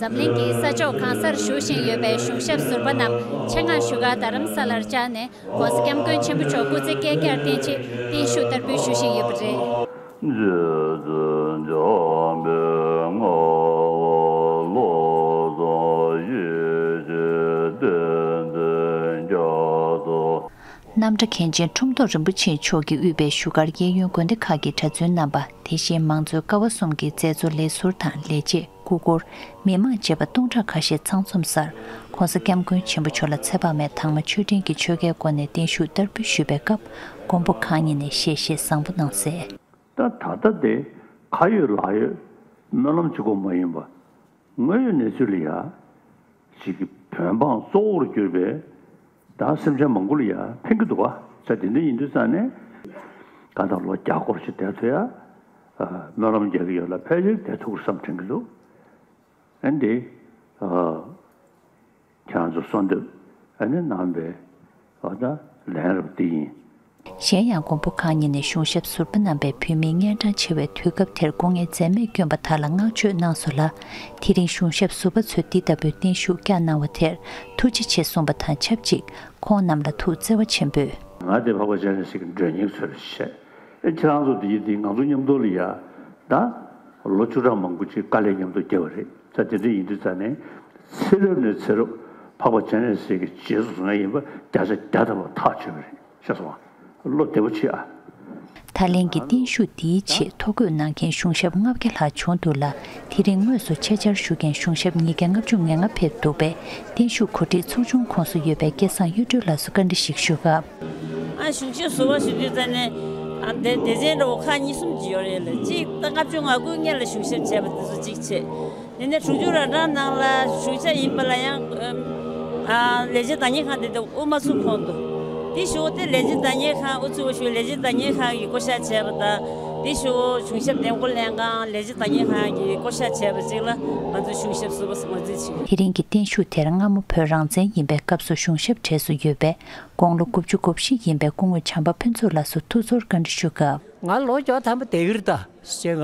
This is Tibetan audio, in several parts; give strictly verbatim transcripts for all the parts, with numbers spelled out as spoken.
འཛམ་གླིང་གི་ས་ཕྱོགས་གང་སར་བཞུགས་བཞིན་ཡོད་པའི་གཞུང་ཞབས་ཟུར་པ་རྣམས་ཆེད་མངགས་བཞུགས་སྒར་རྡ་རམ་ས་ལར་བཅར་ནས་༸གོང་ས་༸སྐྱབས་མགོན་ཆེན་པོ་མཆོག་སྐུ་ཚེ་བསྐལ་བརྒྱར་བརྟན་ཆེད་བརྟན་བཞུགས་བསྟར་འབུལ་ཞུ་བཞིན་ཡོད་པ་རེད། རྗེ་བཙུན་འཇམ་པའི་དངོས་པོ་བློ་བཟང་ཡེ་ཤེས་བསྟན་འཛིན་རྒྱ་མཚོ། རྣམ་གྲྭ་མཁན་ཆེན་ཁྲོམ་ཐོག་རིན་པོ་ཆེ་མཆོག་གིས་དབུས་པའི་བཞུགས་སྒར་གཡས་གཡོན་དགོན་སྡེ་ཁག་གི་གྲྭ་བཙུན་རྣམ་པ། དེ་བཞིན་མང་གཙོའི་ཀ་བ་གསུམ་གྱི་མཛད་གཙོ་ལས་ཟུར་དང་ལས་བྱེད། སྐུ་འཁོར། མི་མང་བཅས་པ་སྟོང་ཕྲག་ཁ་ཤས་ཚང་འཛོམས་སར་༸གོང་ས་༸སྐྱབས་མགོན་ཆེན་པོ་མཆོག་ལ་ཚེ་དཔག་མེད་དྭངས་མ་མཆོད་སྤྲིན་གྱི་ཆོས་འགལ་སྒོ་ནས་བརྟན་བཞུགས་བསྟར་འབུལ་ཞུས་པའི་སྐབས་མགོན་པོ་གང་ཉིད་ནས་ཞལ་བཞེས་བཟང་པོ་གནང་གསལ། ད་ད་ལྟ་དེ་ཁ་ཡོད་ལག་ཡོད་སྨོན་ལམ་གཅིག་པོ་མ་ཡིན་པ། དངོས་ཡོད་གནས་ཚུལ་ལ་ཡ། ཅིག་གི་བོད་འབངས་གཙོ་བོར་གྱུར་པའི་ད་སེམས་ཅན་མང་པོ་ལ་ཡ་ཕན་གྱི་འདུག་བ། ས་དེ་འདྲ་ཡིན་དུས་ཙང་ནས་གང་ལྟར་ལོ་བརྒྱ་སྐོར་ཞིག་བསྡད་ཐུབ་ཡ། སྨོན་ལམ་རྒྱག་གི་ཡོད་ལ་ཕལ་ཆེར་བསྡད་ཐུབ་ཀྱི་བསམ་དྲན་གྱི་འདུག་ཨ་འདི། ཁྱེད་རང་ཚོ་གསོལ་འདེབས་ཨ་ནི་གནང་བའི་ཨ་ད་ལན་རུ་འདི་ཡིན། གཞན་ཡང་མགོན་པོ་གང་ཉིད་ནས་གཞུང་ཞབས་ཟུར་པ་རྣམ་པས་བོད་མིའི་གཉན་འཕྲང་ཆེ་བའི་དུས་སྐབས་དེར་སྐུ་ངལ་འཛེམས་མེད་བསྐྱོན་པ་དག་ལ་བསྔགས་བརྗོད་གནང་སོང་ལ། དེ་རིང་གཞུང་ཞབས་ཟུར་པ་ཚོས་འདི་ལྟ་བུའི་བརྟན་བཞུགས་བསྐྱངས་གནང་བ་དེར་ཐུགས་རྗེ་ཆེ་གསུངས་པ་དང་ཆབས་ཅིག་ཁོང་རྣམས་ལ་ཐུགས་བརྩེ་བ་ཆེན་པོས། ང་དེ་འཕགས་པ་སྤྱན་རས་གཟིགས་ཀྱི་མགྲོན་གཉེར་ཚོར་བཤད། ཨེ་ཁྱེད་རང་ཚོ་འདི་ཡིན་འདི་ང་ཚོ་མཉམ་དུ་ལ་ཡ། ད། ལོ་བཅུ་ཕྲག་མང་པོ་ཅིག་དཀའ་ལས་མཉམ་དུ་བརྒྱབ་པ་རེད། ས་དེ་འདྲ་ཡིན་དུས་ཙང་ནས། ཚེ་རབས་ནས་ཚེ་རབས་འཕགས་པ་སྤྱན་རས་གཟིགས་ཀྱི་རྗེས་སུ་བཟུང་ཡ་ཡིན་པ་བརྒྱ་ཆ་བརྒྱ་ཐམ་པ་ཐག་ཆོད་པ་རེད། ཤེས་སོང་ཨ། བློ་བདེ་པོ་བྱེད་ཨ། ད་ལན་གྱི་བརྟན་བཞུགས་འདིའི་ཆེད་ཐོ་འགོད་གནང་མཁན་གཞུང་ཞབས་ལྔ་བརྒྱ་ལྷག་བྱུང་འདུག་ལ། དེ་རིང་དངོས་སུ་ཆེད་བཅར་ཞུ་མཁན་གཞུང་ཞབས་ཉིས་བརྒྱ་ལྔ་བཅུ་ང་ལྔ་ཕེབས་འདུག་པས། བརྟན་བཞུགས་གོ་སྒྲིག་ཚོགས་ཆུང་ཁོངས་སུ་ཡོད་པའི་སྐལ་བཟང་གཡུ་སྒྲོན་ལགས་སུ་བཀའ་འདྲི་ཞིག་ཞུ་སྐབས། ཨ་གཞུང་ཞབས་ཟུར་པ་ཞུ་དུས་ཙང་ནས། ཨ་དེ་སྡེ་ཚན་འདྲ་བོ་ཁག་གཉིས་གསུམ་ཅིག་ཡོད་རེད་ལ། གཅིག་ད་ལྔ་བཅུ་ང་དགུ་སྔོན་ལ་གཞུང་ཞབས་བྱས་པ་དེ་ཚོ་གཅིག་བྱས། དེ་ནས་དྲུག་ཅུ་ར་གྲངས་ནང་ལ་གཞུང་ཞབས་ཡིན་པ་ལ་ཡང་། ཨ་ལས་བྱེད་བདག་གཉེར་ཁང་དེ་དུ་དབུ་མ་ཚུགས་ཁོང་དུ། དེ་ཞུ་དེ་ལས་བྱེད་བདག་གཉེར་ཁང་དབུ་ཚུགས་ཞུ་ལས་བྱེད་བདག་གཉེར་ཁང་གི་བསྐོ་བཞག་བྱས་པ་དང་། དེ་ཞུ་གཞུང་ཞབས་འདེམས་བསྐོ་ལྷན་ཁང་ལས་བྱེད་བདག་གཉེར་ཁང་གི་བསྐོ་བཞག་བྱས་པ་ཅིག་ལ་ང་ཚོ་གཞུང་ཞབས་ཟུར་པ་ཟེར་ངོས་འཛིན་བྱེད། དེ་རིང་གི་བརྟན་བཞུགས་དེར་སྔ་མོ་བོད་རང་བཙན་ཡིན་པའི་སྐབས་སུ་གཞུང་ཞབས་གྲས་སུ་ཡོད་པའི་དགུང་ལོ་དགུ་བཅུ་གོ་བཞི་ཡིན་པའི་སྐུ་ངོ་བྱམས་པ་ཕུན་ཚོགས་ལགས་སུ་ཐུགས་ཚོར་བཀའ་འདྲི་ཞུ་སྐབས། ང་ལོ་བརྒྱ་ཐམ་པ་བསྡད་ཀྱི་རེད་ད་ཞེས་ང་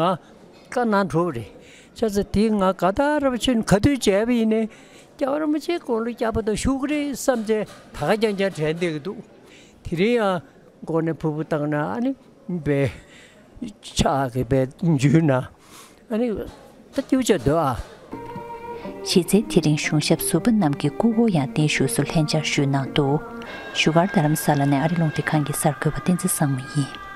བཀའ་གནང་གྲུབ་པ་རེད། བྱས་ཙང་དེ་ང་ག་ད་ར་བ་ཆུན་ག་དུས་བྱས་པ་ཡིན་ནའི་སྐྱབས་ར་མ་ཆེ་དགུང་ལོ་བརྒྱ་པ་དང་བཞུགས་ཀྱི་རེད་བསམ་བྱས་ད་ག་རྐྱང་རྐྱང་དྲན་བསྡད་ཀྱི་འདུག་དེ་རིང་ཡང་མགོ་ནས་ཕུར་བུ་བཏང་ན་ཨ་ནི་བས་ཕྱག་གི་བས་འཇུས་ན་ཨ་ནི་ད་སྐྱིད་པོ་བྱས་འདུག་ཨ། གཞི་རྩའི་དེ་རིང་གཞུང་ཞབས་ཟུར་པ་རྣམས་ཀྱི་སྐུ་འཁོར་ཡང་བརྟན་བཞུགས་སུ་ལྷན་བཅར་ཞུས་གནང་འདུག་བཞུགས་སྒར་རྡ་རམ་ས་ལ་ནས་ཨ་རི་རླུང་འཕྲིན་ཁང་གི་གསར་འགོད་པ་བསྟན་འཛིན་བཟང་མོ་ཡིན།